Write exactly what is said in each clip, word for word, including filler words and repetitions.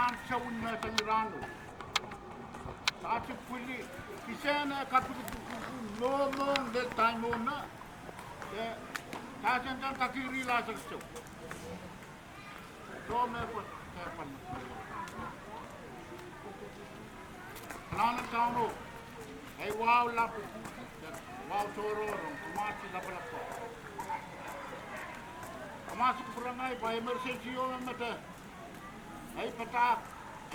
ansou me sang irano. Sasi pwili, kisehn eh kapikipiki, mwohmwohng lel daimona. Eh, sasi en sang kakirihla sehse. Soh me pwe, eh, pwe. Anahne Kauno, ei wahu lap, wahu sohrong, kamwahsi lapalap. Kamwahsi kupwuramwail, pwe emergency o me te. Ei padahk,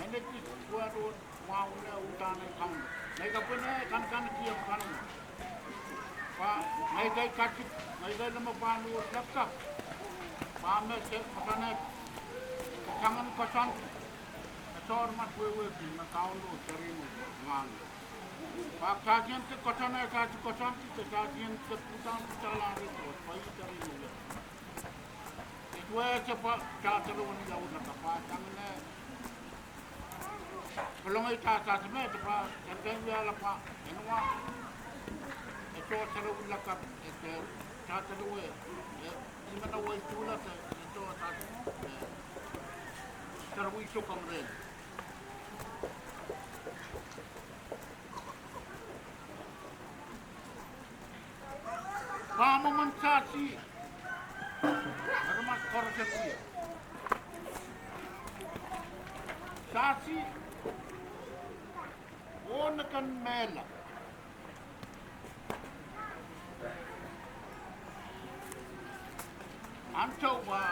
ei neti suwed o, wahu ne uhdahn ei Kauno. Nei kapwene, kankan kiep kanwa. Pwe, ngehi dai katik, ngehi dai leme pahn uhr lapalap. Pwe me se, pwe ne, kangen koasoandi. E sohte mat wehwehki me Kauno serihmw mwahngo. Pwe sasi en koasoandi, sasi koasoandi, sasi en pwutak pwutak lahr, pwe ih serihmw. Ih wehwehki pwe sasi en wia uhdahn kapwa sang ne. Kolong ei sasi me, te pwe, sasi en wiahla pwe, en wa. E soh sarawi lakapw, e soh sarawi, e, imena wai tula te, e soh sasi, e, sarawi sohte kang rehn. Pwe mwomwen sasi, aramas koaros en wia. Sasi, oh neken mehla. Ansou pwe,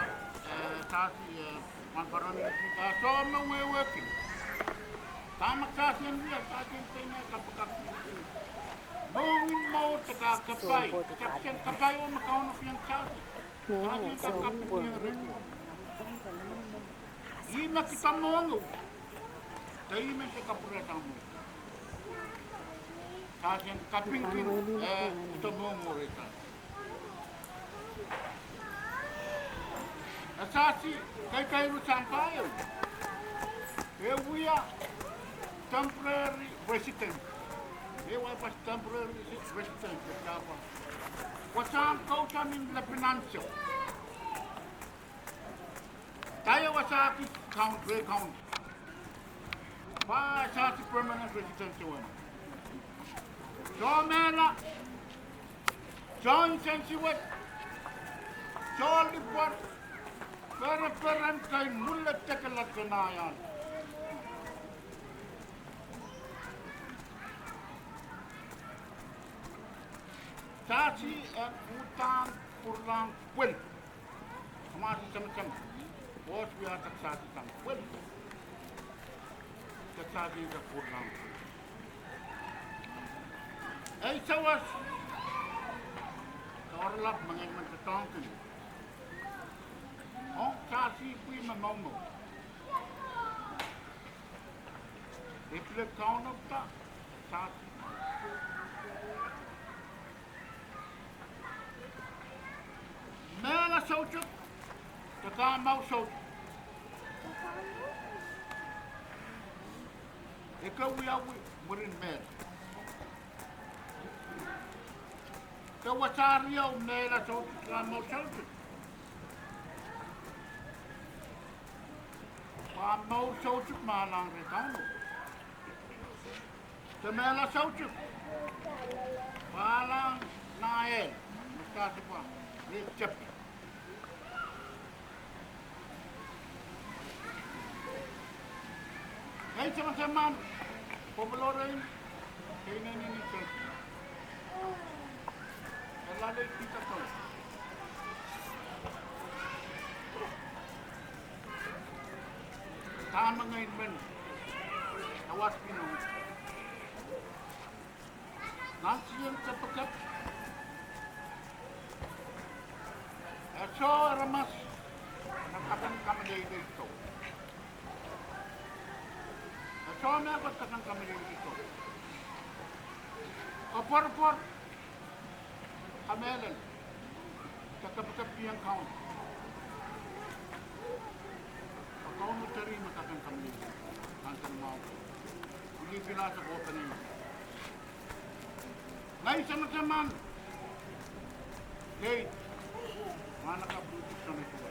eh, sasi, eh, wan paron isi, eh, soh me wehwehki. Dahme sasi en wia, sasi en pein eh kapakap. Mohngiong mour te kak kapai, sasi en kapai oh me Kauno pahn sasi. Sasi en kak kaping rehn. Ih me kita mohngiong. Dahme kita kapwurehda mohngiong. Sasi en kapingki, eh, kita mohngiong rehta. E sasi, kaikairun sampah ehu. E wia temporary resident. E wia pwe temporary resident, e sapa. Wasahn kousoan en lepin ansou. Dahme wasahki kaun, re kaun. Pwe sasi permanent resident wet. Soh mehla, soh nsensuwed, soh lipwer, pereperen kei mwuledekla kanahieng. Sasi en uhdahn pwuralahng pwel. Kamwahsi tamataman. Koht wiahda sasi sang pwel. Sasi en kak pwuralahng pwel. Ei sawas. Sohralap me ngehi men doadoahngki. Ong sasi pwe me momour. Ipwile Kauno pahn sasi. Mehla soutuk, de dahme mour soutuk. E kak wiawi mwurin mehla. De wasa riau mehla soutuk, dahme mour soutuk. Pwe mour soutuk me ahlahng rehn Kauno. De mehla soutuk. Pwe ahlahng nan ehl. Mista Sipa. Rehn Jep. Ei tamataman. Popolo rein. Kei neni ni kei. Ella lei pita kau. Dahme ngehi men. Awas pino. Nan sien kapakap. E soh aramas. Nan kapakap kamehlele soh. E soh mehkot kapakap kamehlele soh. Koapworopwor. Kamehlele. Ka kapakap pihn Kauno. Ka Kauno teri me kapakap kamehlele. Kan kan mau. Uli pila sa ko pene. Ngehi tamataman. Kei. Mana kaplutuk sane suwa.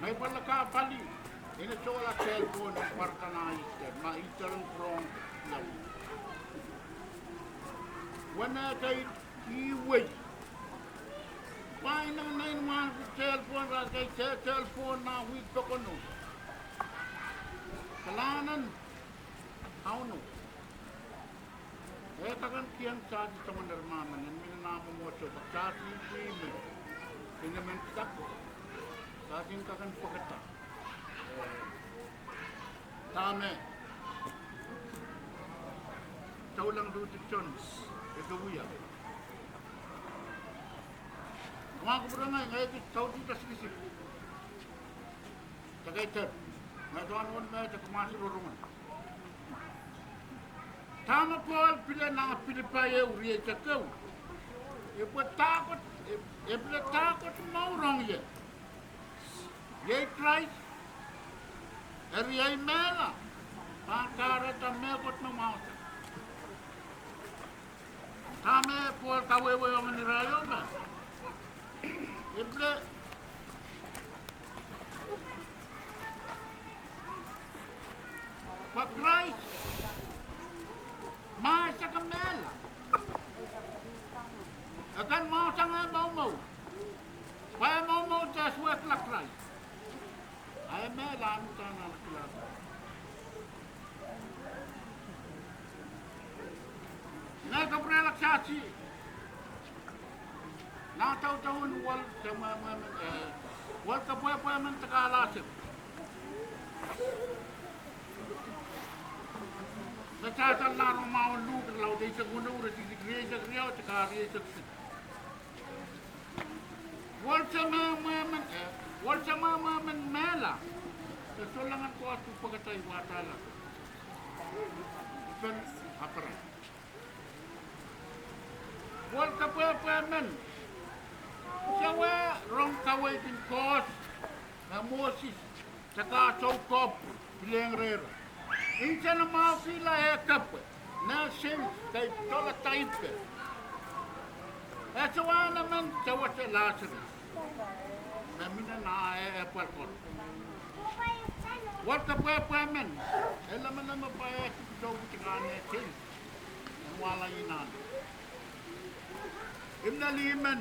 Ngehi pahn lakapw pali, ine sohla cell phone en pwarada nah iste, ma iste ren pwurehng ia. Wenehte ih wei. Pwe ineng nein wahnpoaron cell phone, re kei cell phone nah wihk pokono. Kalahngan, Kauno. E kak en kihong sahsi soangen eri ma men, en mihmi nan mwomwohdiso, sahsi pwihn men, ine men kak, sahsi kak en pwekada. Dahme Souleng Luti Jones e kak wia? Mwahu kupwure ngehi, ngehi kis kaudiong sikisik. Deke iter, ngehi soangen me deke mwahu rongorong. Dahme Pohl pil en nan Pilipai ehu, riei keu, e pil dahkot, e, e pil dahkot mour ong ie. Iei Krais, eri ei mehla pahn kahrehda mehkot me mwahusang. Dahme Pohl kawehwehiong irail me, e pil, pwe Krais, ma e sohte mehla, e kin mwahusang eh mour. Pwe eh mour de suwedla Krais. A eh mehla, a uhdahn ale kilang. Ngehi kapwurehla sahsi nan doadoahk en wel, se mwomwen, eh, wel kepwehpwe men deke alasek. Sahsal nan Rom mahwen luhk, irelaud eisek weneu, iretikitik rieisek riau, te kak rieisek isuh. Welsemwe mwomwen, eh, welsemwe mwomwen mehla. E sohla nan koasoai pwekada, I wahdahlahr. Ipen Apram. Wel kepwehpwe men. Ise wia rong kaweid en Koht me Moses de kak sou kop pilehngerehre. Insenamwahu kihla eh kepwe, ne sils kei dola daipe. E sewese emen sewese Lasarus. Me mihmi nan eh, eh, pwel koaros. Wel kepwehpwe men. E lemeleme pwe eh dipwisou wet kan ne sils en wahla inahn. Imwilahn limen.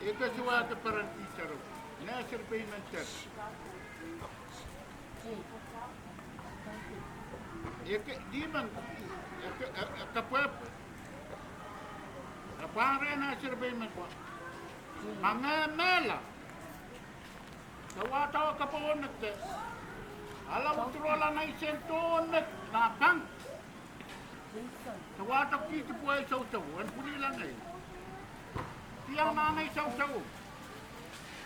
Ike sewese peren tihsero. Ne serepein men tep. Ike limen, ike, e, e, kepwehpwe. E pwehn rehn serepein men pwe, ma ngehi mehla, se wahdo kepwe oh nek de, ala withdraw-la nei sent oh nek nan pahn. Se wahdo kihdi pwe sousou en pwilihla ngehi. Tiahk nan nei sousou.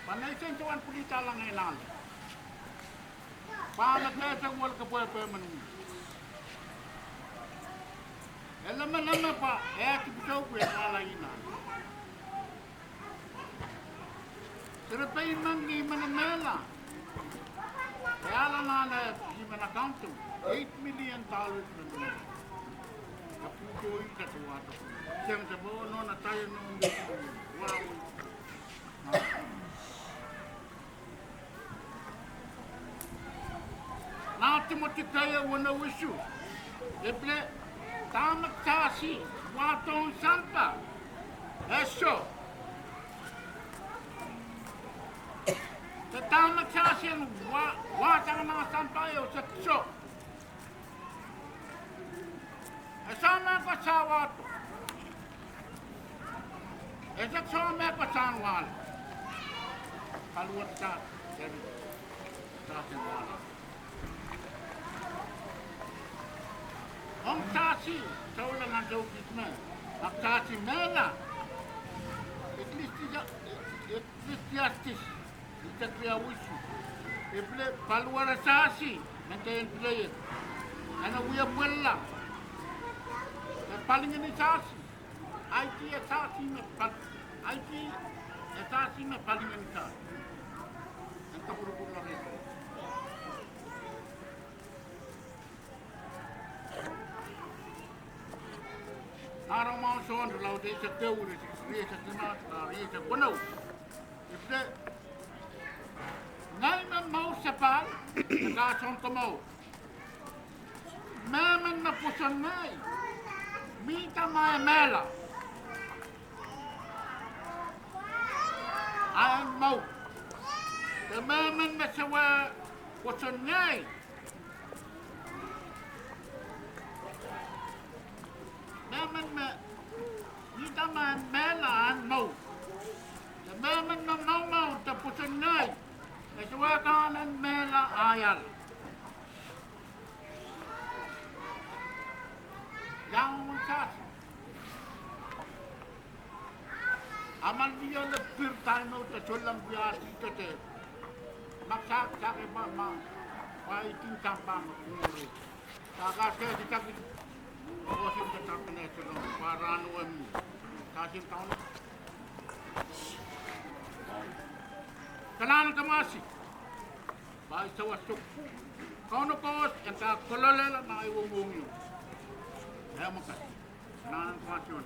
Pwe nei sent oh en pwilihdahla ngehi nan. Pwe me kehse wel kepwehpwe men. E lemeleme pwe eh dipwisou pwe wahla inahn. Serepein men ni men mehla. E ale nan eh, ni men account-o, eight million dollars men mehla. Kapwukohla kasuwada. Seng de bo non atail non. Wow. Nan Timoty keieu weneu isuh. E pil, dahme kisasi wahdohng sampah? E soh. De dahme kisasi en wa, wahdohng nan sampah? E soh. E soh mehkot sang wahdo. E soh mehkot sang wahla. Paliwar sahs, eri, sahs en wahla. Ong kisasi, sohla nan soh kis me, ma kisasi mehla. Eklesiastes, Eklesiastes, ise kria wisi. E pil paliwar sahs, nan tein pil iet. Ena wie pwella. E palingehn sahs. Aiti e sahs me pal, aiti e sahs me palingehn sahs. En kapwurpwurla rehn. Nan Rom mahwen sohn, irelaud eisek ehu, rieisek limau, rieisek weneu. Ipwidi, ngehi me mour sapahl, e kak sounkomour. Mehmen me pwoson ngehi, mihda ma e mehla, a en mour. De mehmen me sewese pwoson ngehi, mehmen me mihda ma e mehla a en mour. De mehmen me momour de pwoson ngehi, e sewese kan en mehla a ial. Ia mwomwen sahs? A ma lioal e pil time out, e sohla wiahda te. Ma sahs, sahs e pahn, ma, pahn itin sampah me kumuri. Sahs e kak itak. Osin ke tapene solo, pwe rahn wet mwo. Sahs en taun. Kalahngan en kamwahsi. Pai sawas suk. Kauno koaros en kak kololehla ma iwe mwomwen. Ia mwomwen. Nan koasoan.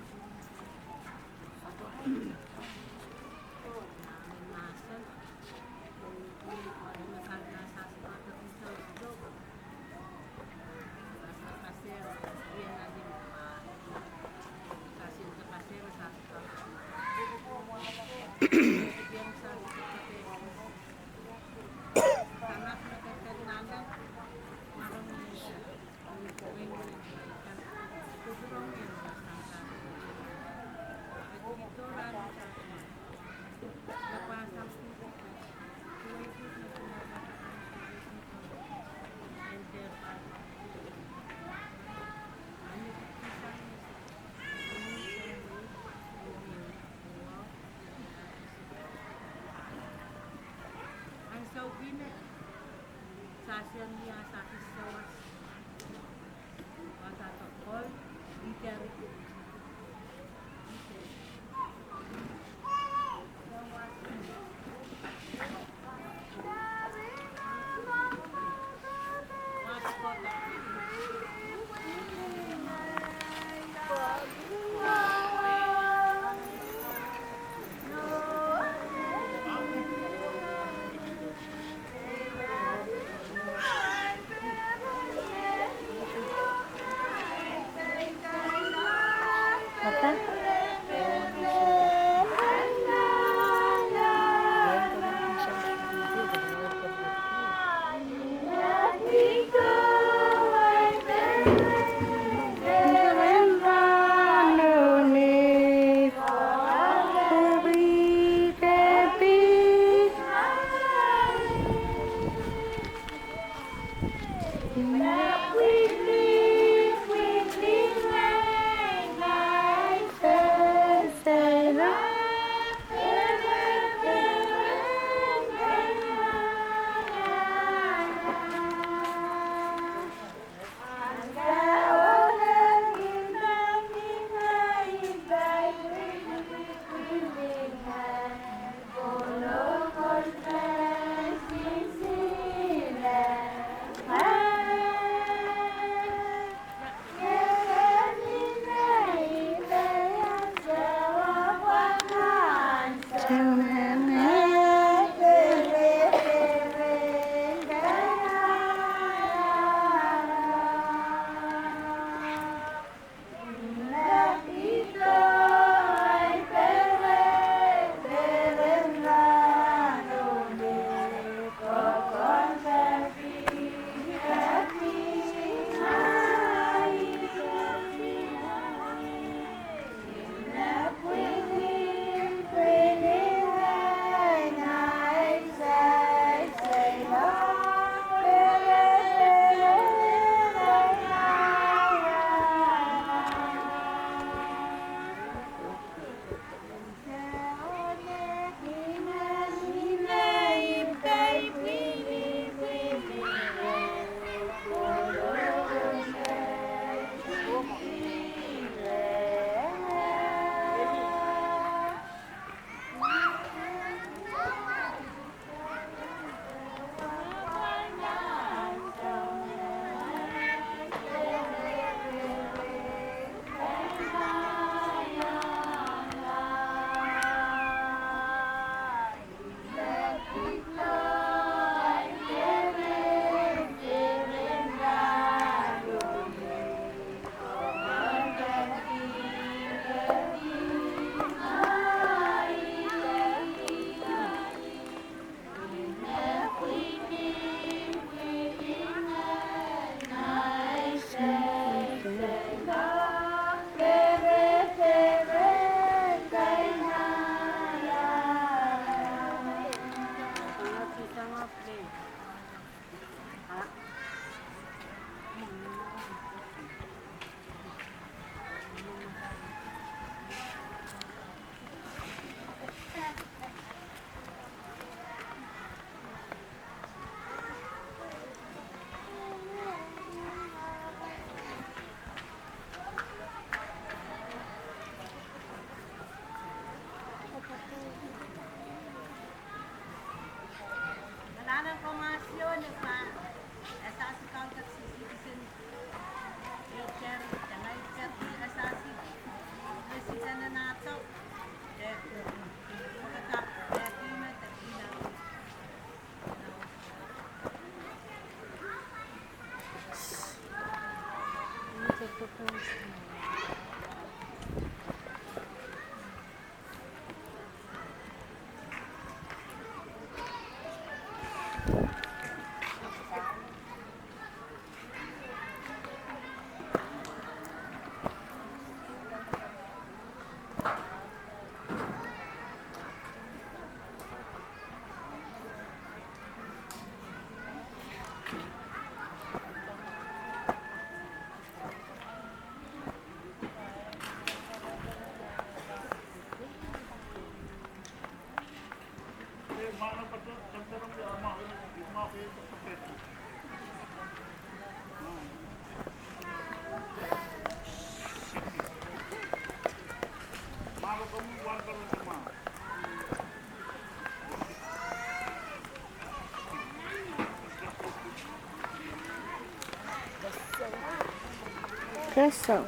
Yes, sir.